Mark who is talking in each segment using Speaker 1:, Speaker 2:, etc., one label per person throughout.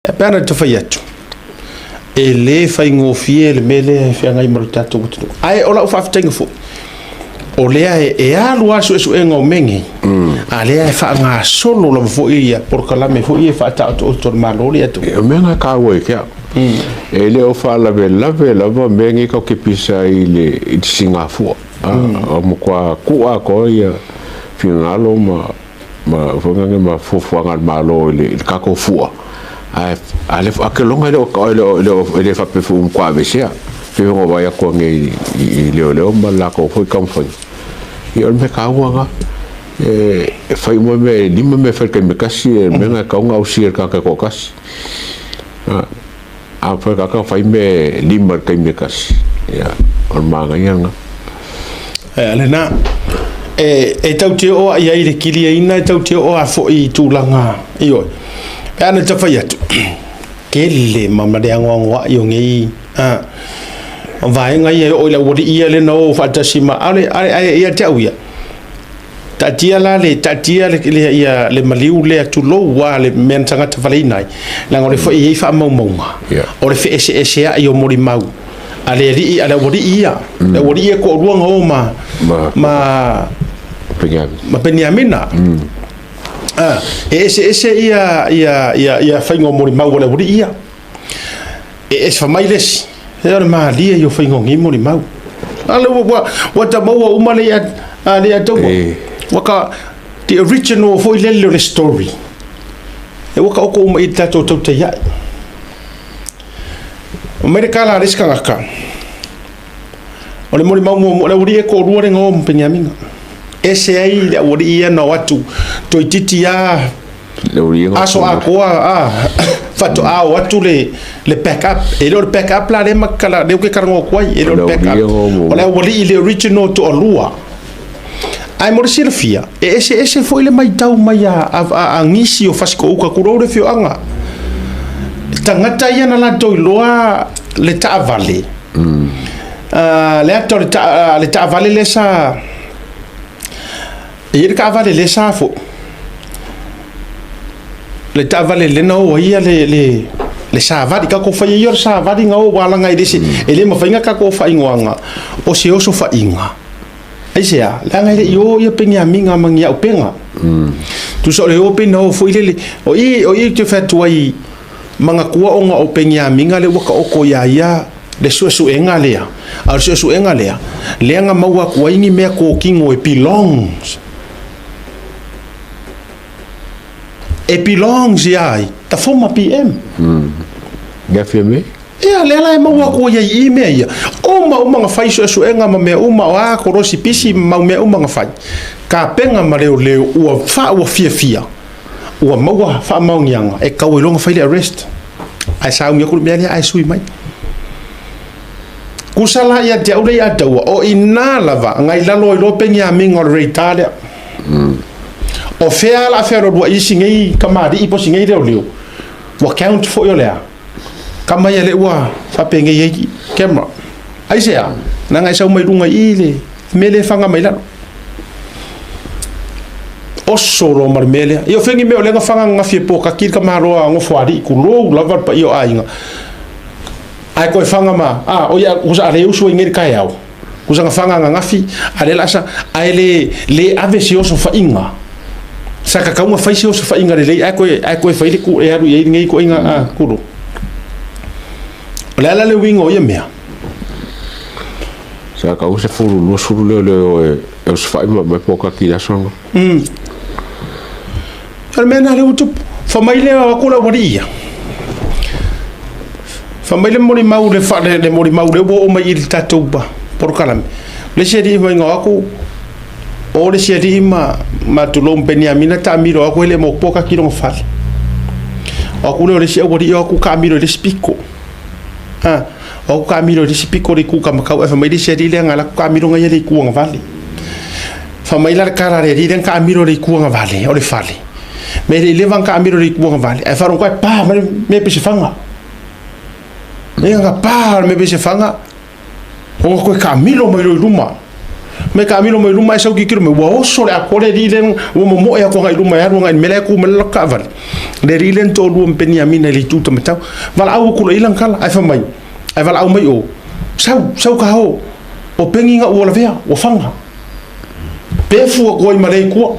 Speaker 1: E pei ona tafai atu, e le faigofie le mea lea e feagai ma le tatou atunuu. Ae o lau faafetaiga foi, o lea e alu lava suesuega o mea nei, a lea e faagasolo lava foi ia polokalame foi ia faataotooto a le Malo le atunuu.
Speaker 2: O mea na taua i te au. E le o faalavelave lava mea nei tatou te pisa ai i le sigafua. O matua tuu atoa ia finagalo ma foi lea ma fuafuaga a le Malo i le tatou fua, ae a le a keloga e le o e le o e le faapea foi ua matua aveesea. E pei ona vaai atu nei i leoleo ma le latou foi taumafaiga. Ia o le mea taua lena, e fai uma mea, e 5 mea e fai i le taimi e tasi, o le mea lena e tatau ona ausia e le tagata e toatasi. A mafai e le tagata ona fai mea e 5 i le taimi e tasi, ia o le manaia lena.
Speaker 1: E lena, e tau te oo i ai le kiliaina, e tau te oo a foi i tulaga, ioe. Pe ana tafai atu, tele ma ma le anoanoai o nei vaega ia e oo i le aualii ia lea na o faatasi ma, ale, ale, ae ia te au ia, taatia la le, taatia le, le, ia, le maliu lea tulou lava le mea na tagata valeina ai, leaga o lea foi e i ai faamaumauga, o le feeseeseai o molimau a le alii, a le aualii ia, le aualii ia toalua na o ma, ma, ma Peniamina. E eseese ia, ia, ia, ia faiga o molimau a le aualii ia. E ese mai le isi, e o le malie i o faiga o nei molimau. A le ua, ua ta maua uma le ia, a le ia taua. Ua ka, the original foi lele o le story. E ua ka oko uma i tatou tautai ai. O mai le kala a le isi tagata, o le molimau muamua, o le aualii e toalua le na o ma Peniamina. Ese ai le aualii ia na o atu, toeitiiti lava aso atoa a faatoa o atu le back up. E le o le back up la lea ma kala, lea ou te talanoa atu ai, e le o le back up. O le aualii le original toalua. Ae mo le silafia, e eseese foi le matau mai a nisi o Fasitoo-uta, tulou le afioaga. Tagata ia na latou iloa le taavale, le ata o le taavale lea sa, e i ai le taavale lea sa foi, le taavale lea na o ai ia le savali, tatou faia ia o le savali na o aua leaga e le se, e le mafai ona tatou faaigoaina o se osofaiga. Aisea? Leaga e le i o ia Peniamina ma ni auupega. Tusa o le o pei na o foi lele. O i, o i ou te fai atu ai, manatua ona o Peniamina lea ua taoto ia ia le suesuega lea. A o le suesuega lea, lea na maua atu ai ni mea totino e belongs. E belongs ia ai, the former PM.
Speaker 2: Ia fia me?
Speaker 1: Ia, lea la e maua atu ai i i mea ia. Uma uma na fai suesuega ma mea uma, o a kolosi pisi ma mau mea uma na fai. Kapega ma leoleo ua fa ua fiafia, ua maua faamaoniaga e tau ai loa ona fai le arrest. Ae sauni atu le mea lea ae sui mai. Kusa la ia te au le ia taua, o ina lava ngai lalo ai loa Peniamina o le radar lea. O fea la fea lua isi nei kamali'i po o si nei leoleo, ua count foi o le a? Kama ia lea ua faapenei ai camera. Aisea? Leaga e sau mai luga i i le mea lea e faga mai lalo. Oso loa ma le mea lea. Ia o fea ni mea o lea na faga ananafi e pōkaki le tamaloa a Nofoalii, tulou lava le paia o aiga. Ae toe faga ma, a, o ia, kusa a le usu ai nei le taeao. Kusa na faga ananafi, a lea la sa, ae le, le ave se osofaiga. Sa tatau ona fai se osofaiga lelei ae toe, ae toe fai le ku e alu i ai lenei ituaiga a kulu. O le a la le uiga o ia mea?
Speaker 2: Sa tatau se 10, 20 leoleo e osofai ma aumai pōkaki i le aso lena.
Speaker 1: O le mea lena lea ua tupu. Fai mai lea o atu le aualii ia. Fai mai le molimau le, fa, le, le molimau lea ua oo mai i le tatou polokalame. Le isi alii fai mai o atu o le isi alii ma ma tulou ma Peniamina taamilo atu e le mo pōkaki lona fale. O atu lea o le isi aualii o atu taamilo i le isi piko. Ha, o atu taamilo i le isi piko le itu kamakau ae fai mai le isi alii lea na alu atu taamilo na ia le itu agavale. Fai mai la le tala a le alii lea na taamilo i le itu agavale o le fale. Me le i leva ona taamilo i le itu agavale ae faalogo atu pa mai le mea pei se faga. Mea na pa le mea pei se faga ona toe taamilo mai loa i luma. Me taamilo mai luma ae sau tilotilo mai, ua oso le atoa le alii lea ua momoe atu agai i luma e alu agai i le mea la e tu mai ai le latou taavale. Le alii lea na toalua ma Peniamina i le itu taumatau. Valaau atu loa i ai lana tala, ae fai mai, ae valaau mai o, Sau, sau ta o, o Peni na ua lavea, ua faga. Pefu atu ai ma lea i tua.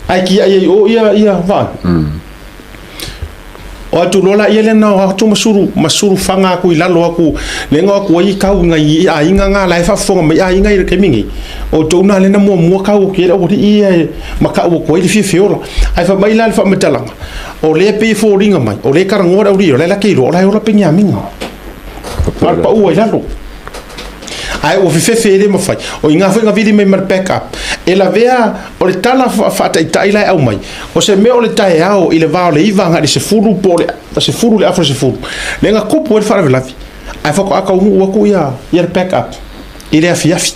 Speaker 1: Ae tiai ai o ia, ia, vaai. O atu loa laia lea na o atu ma sulu, ma sulu faga atu i lalo atu, lea na o atu ai tau i nai aiga na la e faafofoga mai aiga i le taimi nei. O outou na lea na muamua tau atu i ai le aualii ia e matau atu ai le fiafia ola. Ae fai mai la le faamatalaga, o lea e pei e foliga mai, o lea e talanoa le aualii, o la e lake iloa, o la e ola Peniamina. Na o le pau ai lalo. Ae ua fefefe e le mafai. O i ina foi na vili mai ma le back up. E lavea, o le tala faataitai la e aumai, o se mea o le taeao i le va o le 9 agai i le 10 po o le 10 i le afa 10, lea na tupu ai le faalavelave, ae faatoa taunuu atu ia, ia le back up i le afiafi.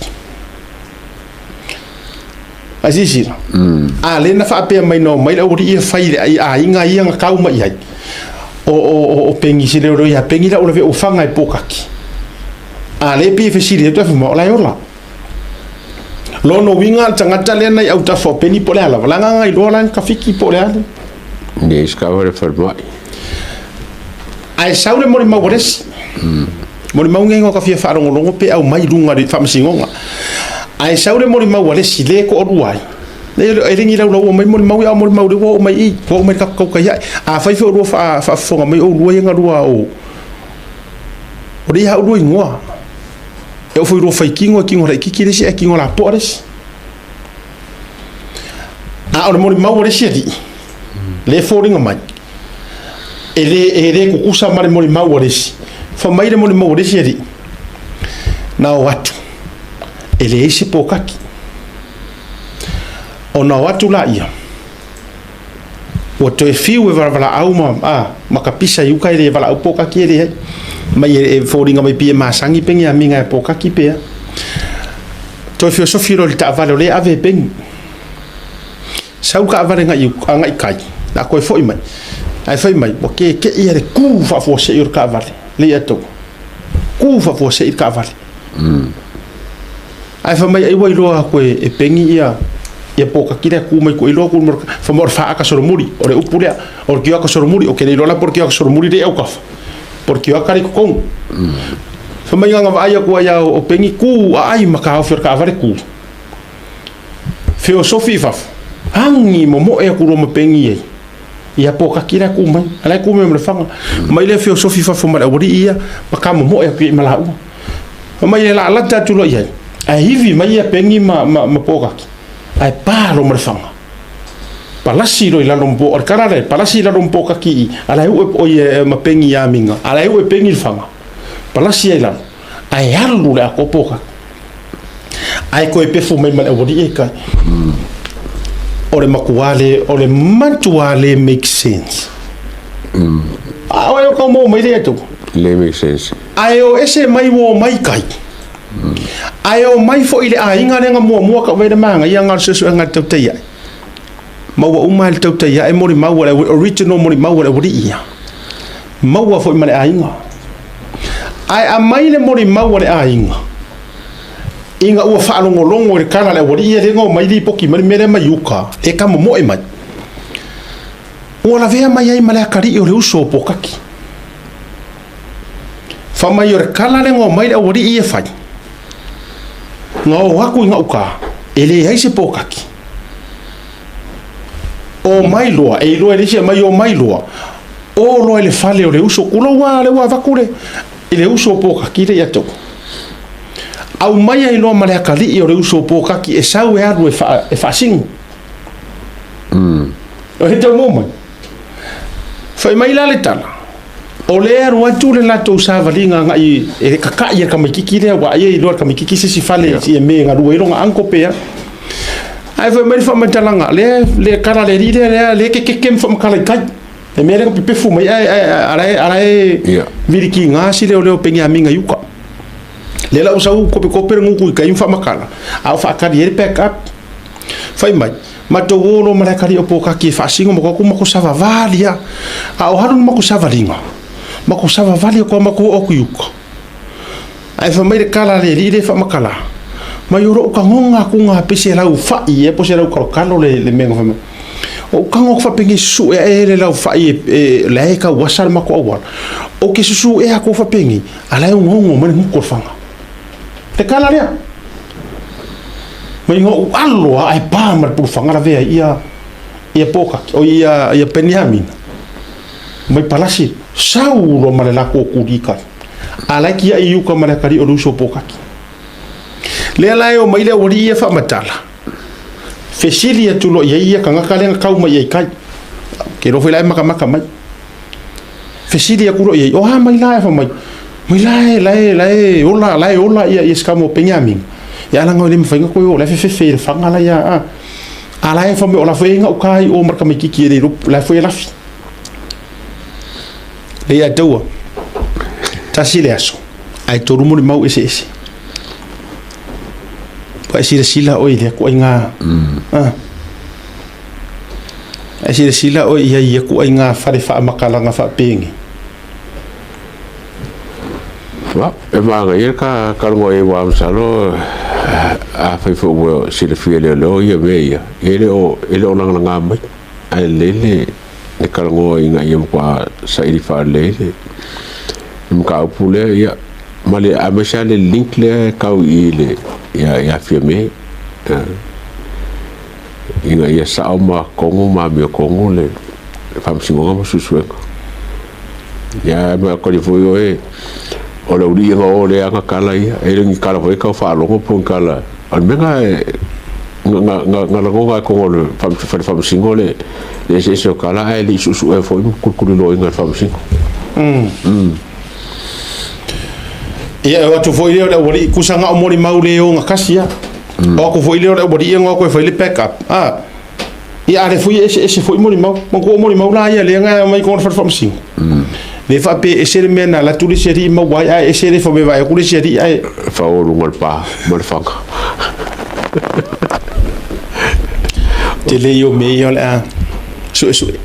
Speaker 1: Ae silasila, a lea na faapea mai na omai le aualii ia fai i le aiga ia na tau mai i ai. O, o, o, o Pengi se leoleo ia Pengi la ua lavea ua faga e pōkaki. A lea e pei e fesili atu, ae fai mai, o la e ola. Lona uiga le tagata lea na i autafa o Pengi po o le a lava, la na iloa la na tafiki po o le a le.
Speaker 2: Ne i kava le falemai.
Speaker 1: Ae sau le molimau a le isi. Molimau nei ka fia faalogologo pe aumai i luga o le faamasinoga. Ae sau le molimau a le isi le toalua ai. E le ni laulaua mai molimau ia, a o molimau lea ua oo mai i i, ua oo mai i le tatou tautai ae. Afai foi o lua faafofoga mai oulua ia na lua o, o lea ia oulua igoa. E oo foi i lua faitino, e tino laitiiti le isi ae tino lapoa le isi. A o le molimau a le isi alii, lea e foliga mai, e le tutusa ma le molimau a le isi. Fai mai le molimau a le isi alii, na o atu, e leai se pōkaki. Ona o atu laia, ua toe fiu e valavalaau ma, a, ma kapisa i uka e le valaau pōkaki e leai. Mai e foliga mai pei e masani Peniamina e pōkaki pe a. Toe feosofi loa i le taavale o lea e ave e Peni. Sau taavale agai i tai, a toe foi mai. Ae fai mai, ua keke'i a le kū faafuasei o le taavale, le ia tou. Kū faafuasei le taavale. Ae fai mai ai ua iloa atu e Peni ia ia pōkaki lea kū mai koe iloa ku fai mai o le faaka solomuli, o le upu lea, o le kioaka solomuli, o ke le iloa la po o le kioaka solomuli lea e autafa, po o le kioaka lea i totonu. Fai mai na vaai atu ai o Peni kū aai ma taofi o le taavale kū. Feosofi i fafo, agi momoe atu loa ma Peni ai. Ia pōkaki lea kū mai, a la e kū mai ma le faga. Mai lea feosofi i fafo ma le aualii ia, ma ka momoe atu i ai ma laua. Fai mai e laalata atu loa i ai, ae ivi mai ia Peni ma, ma, ma pōkaki, ae pa loa ma le faga. Palasi loa i lalo ma pō, o le tala lea, palasi i lalo ma pōkaki i, a la e ue oi e, ma Peni i amiga, a la e ue Peni i le faga. Palasi ai i lalo, ae alu le atoa pōkaki. Ae koe pefu mai ma le aualii e kai. O le matua le, o le matua le make sense. A o e o kau mo mai le atu.
Speaker 2: Le make sense.
Speaker 1: Ae o ese mai o mai kai. Ae o mai foi le aiga lea na muamua ka wera manga ia ngā suesuega le tautai ai. Maua uma le tautai ai molimau a le original molimau a le aualii ia. Maua foi ma le aiga. Ae aumai le molimau a le aiga ina ua faalogologo i le tala a le aualii ia lea na omai lipoti mai le mea lea mai uka e ka momoe mai. Ua lavea mai ai ma le atalii o le uso o Pōkaki. Fai mai o le tala lea na omai le aualii ia fai, na o atu i gauta e leai se pōkaki. O mai loa, e iloa e le isi mai o mai loa, o loa i le fale o le uso, kulou a le ua avatu le, i le uso o Pōkaki le ia tou. Aumai ai loa ma le atalii o le uso o Pōkaki e sau e alu e, wha, e faasigo. O he tau mō mai. Fai mai la le tala, o le alu atu le latou savaliga agai e kaka'i e le tamaititi lea ua ai e iloa e le tamaititi se isi fale yeah. E me galue ai lona uncle pe a. Ae fai mai le faamatalaga, lea le tala le alii lea lea le kekeke ma faamatala i tai. Le mea lea ka pepefu mai ae ae ala e ala e yeah. vilikiga si leoleo Peniamina i uka. Lea la ua sau kopekope le gugu i tai ma faamatala, a o faatali ai le back up. Fai mai, matou o loa ma le atalii o Pōkaki e faasino ma ko matou savavali a. A o alu le matou savaliga, matou savavali atu a matou oo atu i uka. Ae fai mai le tala a le alii lea e faamatala, Mai o lo'u tagoga akuga pei se laufa'i ea po o se laukalokalo le le mea na fai mai. O ou tago atu faapenei su'e a'e le laufa'i e la e tau asa le matou auala. Ou te susu'e atu faapenei, a la e ogaoga mai le gutu o le faga. Le tala lea. Mai na ou alo lava ae pa ma le pulufaga lavea ai ia ia Pokaki, oi ia ia Peniamina. Mai palasi, sau loa ma le latou tuli i tai. A la e tia'i i uka ma le atalii o le uso o Pokaki. Lea la e o mai le aualii ia faamatala, fesili atu loa i ai ia tagata lea na tau mai ai i tai. Ke iloa foi la e matamata mai. Fesili atu loa i ai, o a mai la e fai mai, mai la e, la e, la e ola, la e ola ia, ia si tama o Peniamina. Ia ala e le mafai ona toe o, la e fefefe i le faga la ia, a. A la e fai mai, o la foi e gauta i o ma le tamaititi e le iloa, la foi e lafi. Le ia taua, tasi le aso, ae tolu molimau eseese. Ua e silasila oe i lea ituaiga, mm. A e silasila oe i ai i ia ituaiga fale faamatalaga faapenei.
Speaker 2: E manaia ka talanoa i ai aua masalo afai foi ua silafia e leoleo ia mea ia, e le o e le o lagalaga mai, ae lelei le le talanoa ina ia matua saili faalelei le le mataupu lea, ia ma le aemaise lava le link lea e tau i i le ia ia Fiame ina ia sao ma tonu ma amiotonu le Faamasinoga ma Suesuega. Ia ma koli foi oe o le aualii na o lea na tala ia, e le o ni tala foi tau faalogo po o ni tala, o le mea na na na lagona ai totonu o le fale faamasino le eseese o tala ae le i suesuea foi ma kulikuliloaina e le faamasino.
Speaker 1: Ia, e o atu foi lea o le aualii, tusa na o molimau le ogatasi lava. O atu foi lea o le aualii ia na o atu e fai le back up. A, ia a lea foi e eseese foi molimau. Manatua o molimau la ia lea na aumai i totonu o le fale faamasino. Le faapea e ese le mea na alu atu le isi alii maua ai, ae ese le fai mai vaai atu le isi alii ae...
Speaker 2: Fao i luga o le pa ma le faga.
Speaker 1: Tele ia o mea ia o le a suesue.